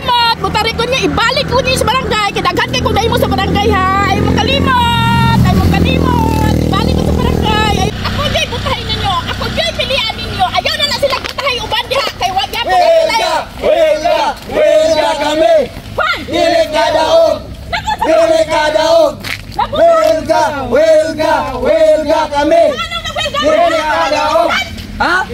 Kalimot, butari ko niyo, ibalik ko niyo sa barangay. Kay daghan kay kung mo sa barangay ha. Ay mo kalimot, ay mo kalimot. Ibalik ko sa barangay. Ay, ako jay butahin ninyo. Ako jay pilian ninyo. Ayaw na na sila butahay uban diha kay wa gyapon sila. Welga, welga kami. Dili ka daog. Dili ka daog. Welga, welga, welga kami. Dili ka daog. Ha?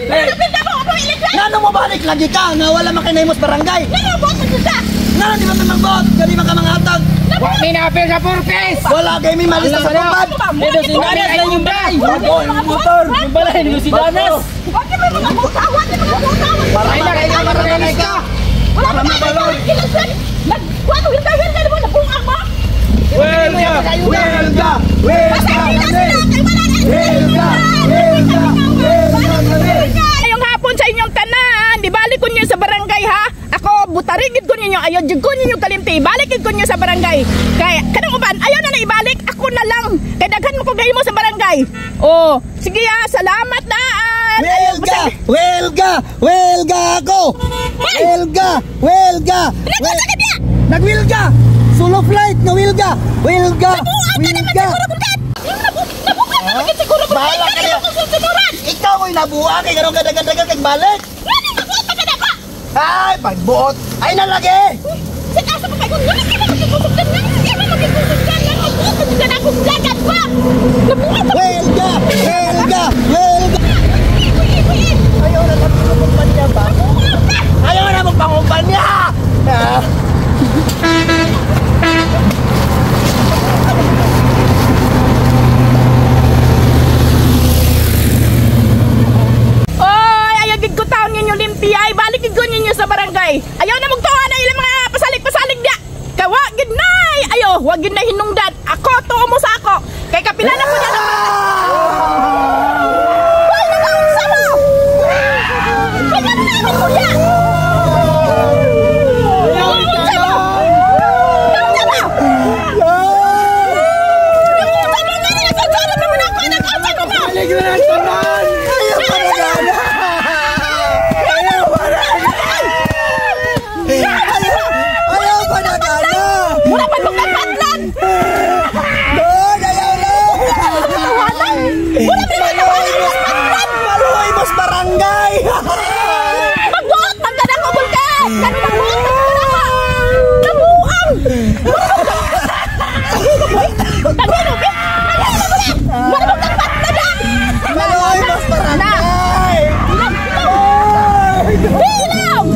Ngano mo balik lagi ka nga wala makinay mo sa barangay? Ngano mo sa? Ngano di ba may mangbot? Kani man ka mangatag? Wa mi naapil sa purpose. Wala kay mi malis sa tumpad. Dito si Danas lang yung balay. Yung motor. Yung balay ni si Danas. Wa kay may mga buta, wa kay mga buta. Para maranay ka. Wala pa kayo. Nagkuan wilga mo nabuang mo. Welga, welga, welga kami. Welga, welga, welga kami. Ngayong hapon sa inyong tanan, ibalik ko niyo sa barangay ha. Ako butarigid ko ninyo, ayaw jud ko ninyo kalimti, ibalik ko niyo sa barangay. Kay kanang uban ayaw na na ibalik, ako na lang. Kay daghan mo ko gahimo sa barangay. Oh, sige ha, salamat daan. Welga, welga, welga ako. Welga, welga. Nagwilga. Solo flight nga wilga. Wilga. Wilga. Nabuang ka naman siguro. Bahala ka niya. Ikaw mo'y nabuang kay karon ka dagan-dagan kag balik. Ngano mabuot ka na ba? Ay, pagbuot. Ay nalagi. Sa asa pa kayo, ngano di ba magigusog ka? Ngano di ba magigusog ka? Ngano mabuot ka na akong dagan pa? Nabuang ka. Welga, welga, welga. Ayaw na lang mo kumpanya ba? Ayaw na mo pangumpanya. Ah. Oy, ayaw gid ko taon ninyo limpi ay balik gid ko ninyo sa barangay. Ayaw na magtuwa na ilang mga pasalig-pasalig dia. Kawa gid nay. Ayo, wag gid na hinungdan. Ako tuo mo sa ako. Kay kapilala ko niya ng Hoy, nakaunsa mo. Kay ano na namin kuya? Nakaunsa mo. Nakaunsa mo. Nakaunsa mo nga nila sa na naman ako. Nakaunsa mo mo. Balik na ang tanan. Ayaw pa na gana. Ayaw pa na Ayaw pa na gana. Mura pa nung kapatlan. Doon, ayaw na. Mura pa nung kapatlan. Maluhay mo sa barangay. Magbuot man ka na ko, Bulkan! Kano magbuot man ka na ko? Nabuang! Tangino, be! Tangino mo na! Mura pa kapatlan na! Maluhay mo sa barangay. Bilang!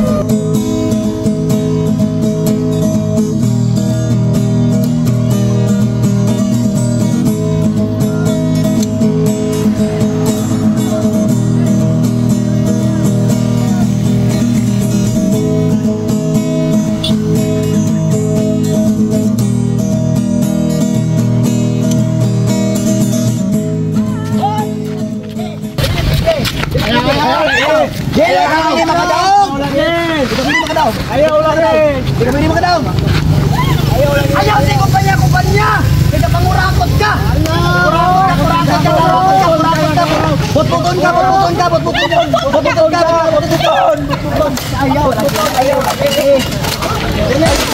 Dili kami ni makadaog. Dili kami ni makadaog. Ayaw lang rin. Dili kami ni makadaog. Ayaw si kumpanya, kumpanya. Kaya pangurakot ka. Kurakot ka, kurakot ka, kurakot ka, kurakot ka. Putputon ka, putputon ka, putputon. Putputon ka, putputon. Ayaw, ayaw.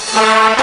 Ayaw.